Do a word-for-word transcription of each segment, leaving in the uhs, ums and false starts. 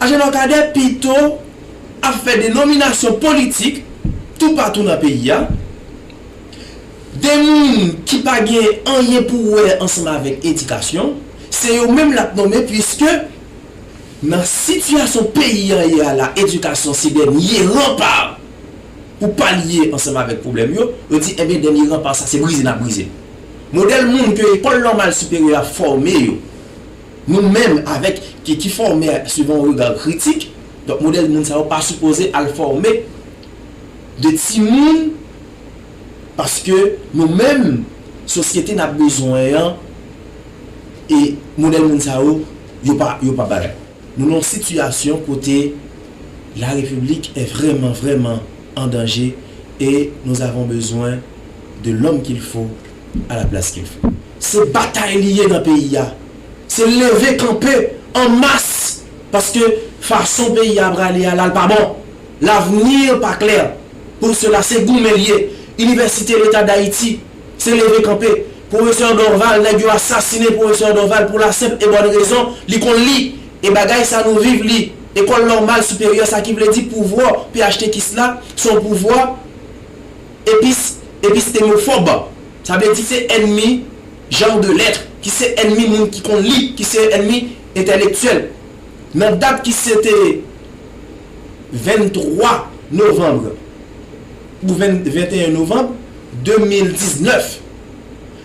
Ajenò Kadè pito ap fè de nominasyon politik toupatou nan peyi a. De moun ki pa gen anyen pou wè ansanm avèk edikasyon, se yo menm l ap nonmen, piske nan sitiyasyon peyi an ye a la, edikasyon se dènye ranpa pou palye ansanm avèk pwoblèm yo, yo di, enben, dènye ranpa sa, se brize n ap brize. Modèl moun ke lekòl nòmal siperyè a fòme yo, nou menm avèk, ki, ki fòme suivant yon rega kritik, donk modèl moun sa yo pa sipoze al fòme de timoun, paske nou menm, sosyete n ap bezwen an, e modèl moun sa yo, yo pa, yo pa bagay. Nou nan yon sitiyasyon kote la République est vraiment, vraiment en danger et nous avons besoin de l'homme qu'il faut à la place qu'il faut. Se batay li ye nan peyi a. Se leve kanpe an mas, paske fason peyi a prale a la, l pa bon. L'avenir pa klè. Pou sela, se goumen l ye. Inivèsite Leta Dayiti, se leve kanpe. Pwofesè Dorval, nèg yo asasinen pwofesè Dorval pou la senp e bòn rezon, li konn li. E bagay sa nou viv li. Ekòl nòmal siperyè, sa ki vle di pouvwa P H T kis la, se yon pouvwa epis, epistemofòb. Sa vle di se ènmi jan de lèt, ki se ènmi moun ki konn li, ki se ènmi entèlektyèl. Nan dat ki se te venntwa novanm, ou venn, venteyen novanm de mil diznèf,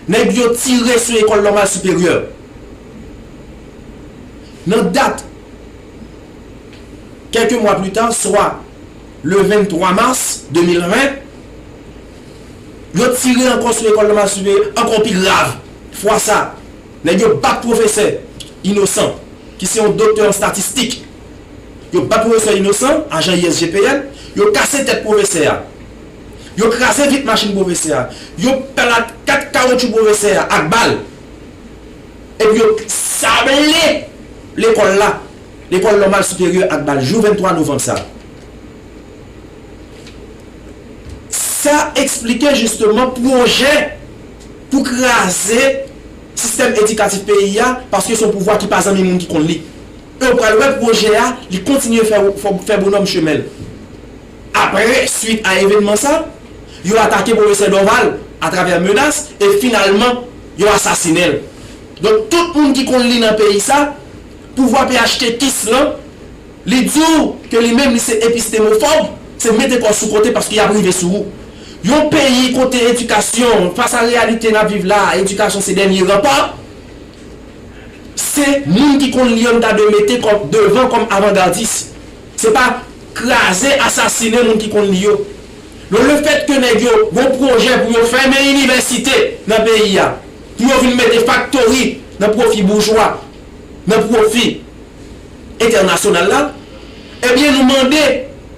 nèg yo tire sou Ekòl Nòmal Siperyè. Nan dat, kèlke mwa pli ta, swa le venntwa mas de mil ven, yo tire ankò sou Ekòl Nòmal Siperyè, ankò pi grav. Fwa sa, nèg yo bat pwofesè Inosan, ki se yon doktè an statistik. Yo bat pwofesè Inosan, ajan I S G P N, yo kase tèt pwofesè a. Yo kraze vit machin pwofesè a. Yo plat kat kawotchou pwofesè a ak bal. Epi yo sable lekòl la, Lekòl Nòmal Siperyè ak bal, jou venntwa novanm sa. Sa eksplike jisteman pwojè pou kraze sistèm edikatif peyi a, paske se yon pouvwa ki pa zanmi moun ki konn li. E w pral wè pwojè a, li kontinye fè, fè, fè bonòm chemen l. Apre, swit a evènman sa, yo atake pwofesè Dorval atravè menas e finalman, yo asasinen l. Donk, tout moun ki konn li nan peyi sa, pouvwa P H T kis lan, li di w ke li menm li se epistemofòb, se mete kò w sou kote paske y ap rive sou ou. Yon peyi kote edikasyon, fas a reyalite n ap viv la, edikasyon se dènye ranpa, se moun ki konn li yo n ta dwe mete kòm devan kòm avangadis. Se pa kraze, asasinen moun ki konn li yo. Donk, lefètke nèg yo gon pwojè pou yo fèmen inivèsite nan peyi a, pou yo vin mete faktori nan pwofi boujwa, nan pwofi entènasyonal la, ebyen, nou mande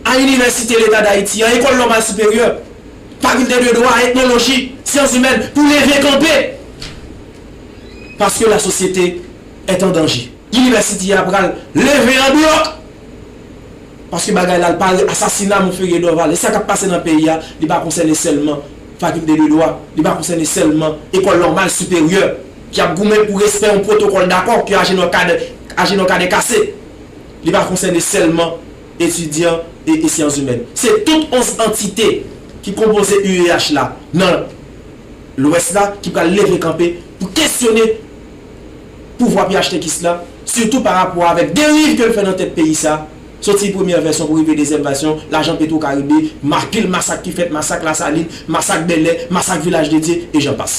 a Inivèsite Leta Dayiti an, Ekòl Nòmal Siperyè, Fakilte de Dwa, Etnoloji, Syans Imèn, pou leve kanpe. Paske la société est en danger. Inivèsite a pral leve an blòk. Paske bagay la, l pa asasina Monferrier Dorval. E sa k ap pase nan peyi a, li pa konsène sèlman Fakilte de Dwa, li pa konsène sèlman Ekòl Nòmal Siperyè, ki ap goumen pou respè yon pwotokòl dakò ke Ajenò Kadè, Ajenò Kadè kase. Li pa konsène sèlman etidyan e, e syans imèn. Se tout onz antite ki konpoze U E H la nan Lwès la ki pral leve kanpe pou kesyone pouvwa P H T kis la, sitou pa rapò avèk deriv ke l fè nan tèt peyi sa, soti premyè vèsyon pou rive dezyèm vèsyon, lajan Petro Caribe, ma-, pil masak ki fèt, masak Lasalin, masak Bèlè, masak Vilaj de Dye, e jan pas.